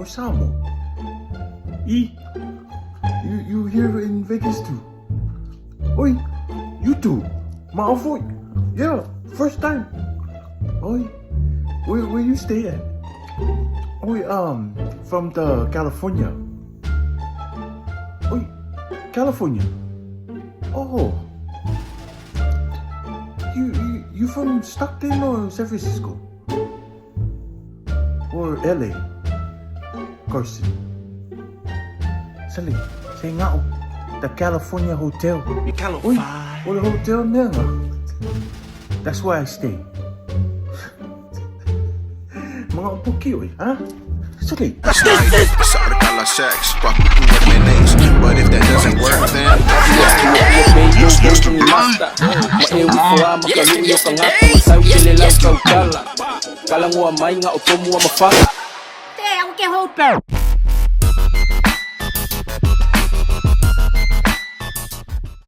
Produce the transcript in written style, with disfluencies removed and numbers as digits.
Samoa? E, you here in Vegas too? Oi, you too. Ma'afoi. Yeah, first time. Oi, where you stay at? Oi, from the California. Oi, California. Oh. You from Stockton or San Francisco? Or LA? Carson. Sali, say nga the California Hotel. Oi, o le hotel nea nga. That's where I stay. Mga upuki, oi, ha? Sali. But if that doesn't work, then Te